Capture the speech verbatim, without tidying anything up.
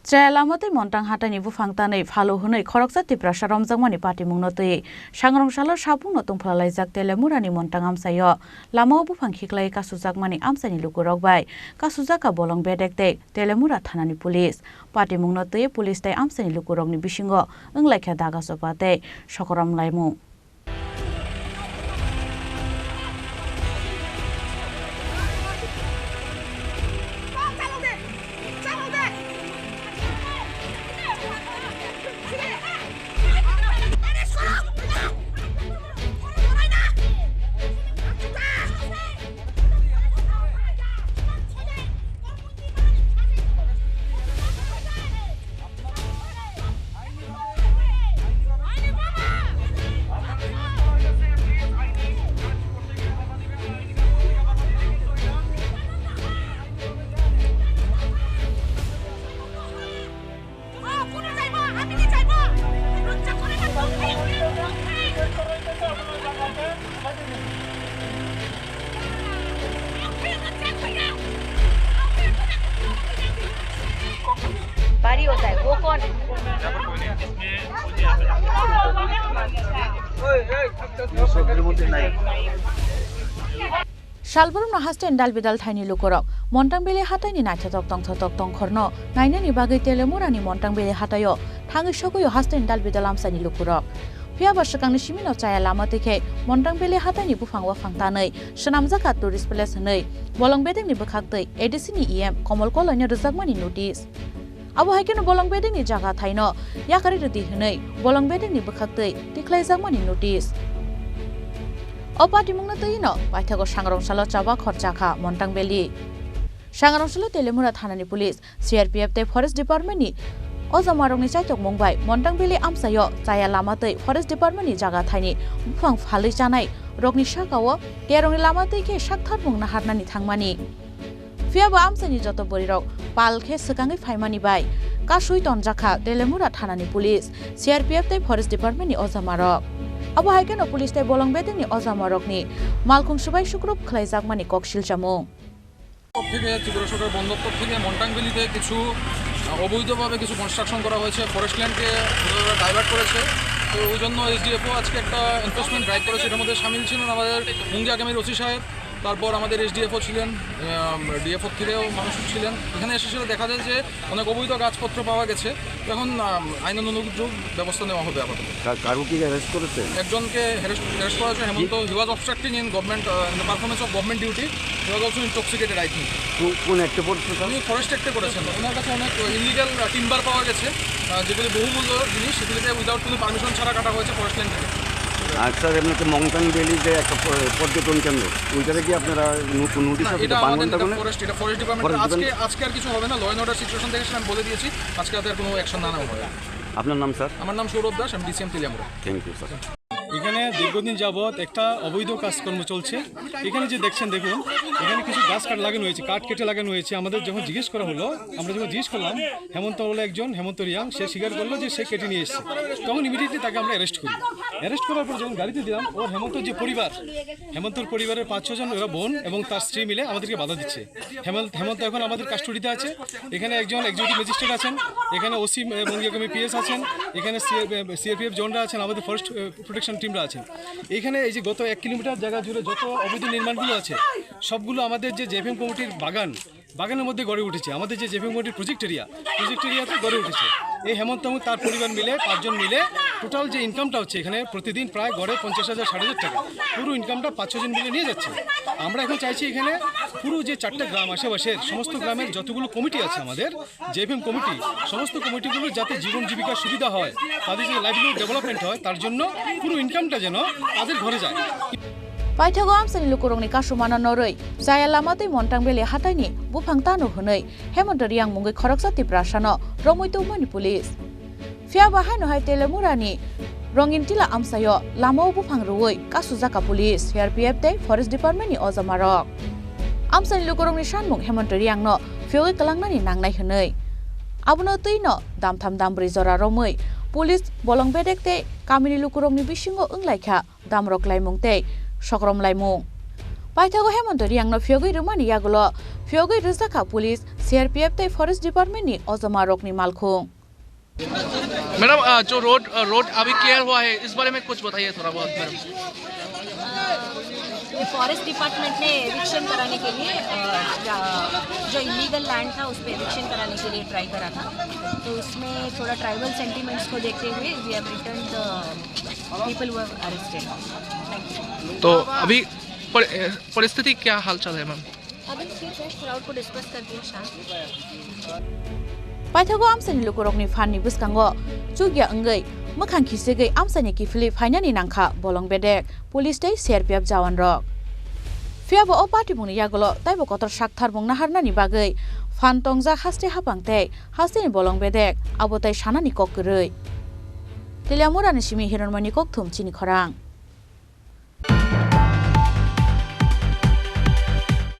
Chaya lama tei Montang hataini buphang tanwi phalo hwnwi khoroksa Tiprasa romjakmani patimungno twi sangrong salo sabungno tungphlalaijak Telemurani Montang amchaio lamao buphang khiklai kasujakmani amchaini lukurok bai kasujak kha Bolong Bedek tei Telemura thanani police. Patimungno twi police tei amchaini lukurokni bisingo wnglaikha daga chopa tei sokorom laimung. बारी होता है, वो कौन है? Salbrumno haste ni dalbidal thaini lukurok Montang Valley hataini naithotok tongthotok tongkhorno nainani bagwi Telemurani Montang Valley hataio thangwi sogwio haste ni dalbidal amchaini lukurok. Phiya ba swkangni simino chaya lama twi khe Montang Valley hataini buphang waphang tanwi swnamjak kha tourist place hwnwi Bolong Bedekni bwkhaktwi A D C ni E M Komol Koloino rwjakmani notice. Abo hai kheno Bolong Bedekni jaga thaino yakarwi rwdi hwnwi Bolong Bedekni bwkhaktwi tikhlaijakmani notice. O patimungno twino paithago sangrong salo chaba khorcha kha Montang Valley. Sangrong salo Telemura thanani police, C R P F tei Forest Department ni ojamarokni chaitokmung bai Montang Valley amchaio chaya lama tei Forest Department ni jaga thaini buphang phalwi chanai rokni sakao terongni lama twi khe saktharmung naharnani thangmani. Phiya bo amchaini joto bwrwirok pal khe swkangwi phaimani bai kasui tonjak kha Telemura thanani police, C R P F tei Forest Department ni ojamarok. Abo hai kheno police tei Bolong Bedekni ojamarokni malkhung swbai sukrup khlaijakmani kok silchamung. তরফ থেকে, ত্রিপুরা সরকার বন দপ্তর থেকে মন্টাং ভ্যালিতে কিছু, আহ, অবৈধভাবে কিছু কনস্ট্রাকশন করা হয়েছে, ফরেস্ট ল্যান্ডকে ডাইভার্ট করেছে। তো ওই জন্য এসডিএফও আজকে একটা এনফোর্সমেন্ট ড্রাইভ করেছে। এটার মধ্যে সামিল ছিলেন আমাদের মুঙ্গি আগামীর ওসি সাহেব, তারপর আমাদের এসডিএফও ছিলেন, আম, ডিএফও থেকেও মানুষ ছিলেন। এখানে এসে সেটা দেখা যায় যে অনেক অবৈধ কাগজপত্র পাওয়া গেছে। এখন, আম, আইনানুগ ব্যবস্থা নেওয়া হবে আপাতত। কা-, কারো কি অ্যারেস্ট করেছেন? একজনকে অ্যারেস্ট, অ্যারেস্ট করা হয়েছে, কি? হেমন্ত, he was obstructing in government, uh, in the performance of government duty, he was also intoxicated, I think। কো-, কোন অ্যাক্টে পড়ছে, স্যার? উনি ফরেস্ট অ্যাক্টে করেছেন। ওনার কাছে অনেক ইলিগাল টিম্বার পাওয়া গেছে, আহ, যেগুলি বহুমূল্য জিনিস, সেগুলিকে উইদাউট কোনো পারমিশন ছাড়া কাটা হয়েছে ফরেস্ট ল্যান্ড থেকে। আর স্যার, এমনিতে মংটাং ভ্যালি যে একটা প-, পর্যটন কেন্দ্র, ওইটাতে কি আপনারা নো-, নোটিশ না, আছে? এটা এটা বান আমাদের, এটা বন্ধ করে? ফরেস্ট, এটা ফরেস্ট ডিপার্টমেন্ট। ফরেস্ট আজকে, ডিপার্টমেন্ট। আজকে আর কিছু হবে না, ল অ্যান্ড অর্ডার সিচুয়েশন দেখে সেটা আমি বলে দিয়েছি, আজকে আর কোনো অ্যাকশন না নেওয়া হবে। আপনার নাম, স্যার? আমার নাম সৌরভ দাস, আমি DCM Teliamura. Thank you, sir. এখানে দীর্ঘদিন যাবত একটা অবৈধ কাজকর্ম চলছে। এখানে যে দেখছেন, দেখুন, এখানে কিছু গাছ কাট লাগানো হয়েছে, কাঠ কেটে লাগানো হয়েছে। আমাদের যখন জিজ্ঞেস করা হলো, আমরা যখন জিজ্ঞেস করলাম, হেমন্ত বলে একজন, হেমন্ত রিয়াং, সে স্বীকার করলো যে সে কেটে নিয়ে এসেছে। তখন ইমিডিয়েটলি তাকে আমরা অ্যারেস্ট করি। অ্যারেস্ট করার পর যখন গাড়িতে দিলাম, ওর হেমন্তর যে পরিবার, হেমন্তর পরিবারের পাঁচ ছজন, ওরা বোন এবং তার স্ত্রী মিলে আমাদেরকে বাধা দিচ্ছে। হেমন্ত, হেমন্ত এখন আমাদের কাস্টডিতে আছে। এখানে একজন এক্সিকিউটিভ ম্যাজিস্ট্রেট আছেন, এখানে ওসি, এ, মুঙ্গি আগামী পিএস আছেন, এখানে সিআরপিএফ জনরা আছেন, আমাদের ফরেস্ট, এ, প্রোটেকশন টিমরা আছেন। এখানে এই যে গত এক কিলোমিটার জায়গা জুড়ে যত অবৈধ নির্মাণগুলো আছে, সবগুলো আমাদের যে জেএফএম কমিটির বাগান, বাগানের মধ্যে গড়ে উঠেছে। আমাদের যে জেএফএম কমিটির প্রজেক্ট এরিয়া, প্রজেক্ট এরিয়াতে গড়ে উঠেছে। এই হেমন্ত এবং তার পরিবার মিলে, পাঁচজন মিলে টোটাল যে ইনকামটা হচ্ছে এখানে প্রতিদিন প্রায় গড়ে পঞ্চাশ হাজার, ষাট হাজার টাকা, পুরো ইনকামটা পাঁচ ছজন মিলে নিয়ে যাচ্ছে। আমরা এখন চাইছি এখানে পুরো যে চারটে গ্রাম আশেপাশের সমস্ত গ্রামের যতগুলো কমিটি আছে আমাদের, জেএফএম কমিটি, সমস্ত কমিটিগুলো যাতে জীবন জীবিকার সুবিধা হয়, তাদের যাতে লাইভলিহুড ডেভেলপমেন্ট হয়, তার জন্য পুরো ইনকামটা যেন তাদের ঘরে যায়। Paithago amchaini lukurokni kasumano norwi chaya lama tei Montang Valley hataini buphang tano hwnwi Hemant Reang mungwi khoroksa Tiprasano romwi tongmani police. Phiya ba haino hai Telemurani Rongintila amchaio lamao buphang rwui kasujak kha police, C R P F tei Forest Department ni ojamarok. Amchaini lukurokni sanmung Hemant Reangno phiyogwi kwlangnani nangnai hwnwi. Abono twino damtham dambrwi jora romwi police Bolong Bedek tei kamini lukurokni bisingo wnglaikha damrok laimung tei sokrom laimung. Paithago Hemant Reang no phiyogwi rwmani yagulo phiyogwi rwjakha police, C R P F tei Forest Department ni ojoma rokni malkhung. Madam, अ, जो road, अ, road अभी clear हुआ है, इस बारे में कुछ बताइए थोड़ा बहुत, मैडम। अ, ये फॉरेस्ट डिपार्टमेंट ने एविक्शन कराने के लिए, अ, या, जो इलीगल लैंड था, उस पे एविक्शन कराने के लिए ट्राई करा था। तो उसमें थोड़ा ट्राइबल सेंटिमेंट्स को देखते हुए we have returned the people who have arrested। Thank you। तो अभी पर-, अ, परिस्थिति क्या हालचाल है, मैम? अभी ठीक है, क्राउड को डिस्पर्स कर दिया शांत। Paithago amchaini lukurokni phanni bwskango chukya wngwi mwkhang khichigwi amchaini kiphilwi phainani nangkha bolong bedek police tei C R P F jawanrok. Phiyaba o patibungni yagulo taibo kotor sakthar bung naharnani bagwi phan tongjak haste haphang tei hasteni bolong bedek abo tai sanani kok kwrwi. Teliamurani simi Hironmoyni Kokthum chini khorang.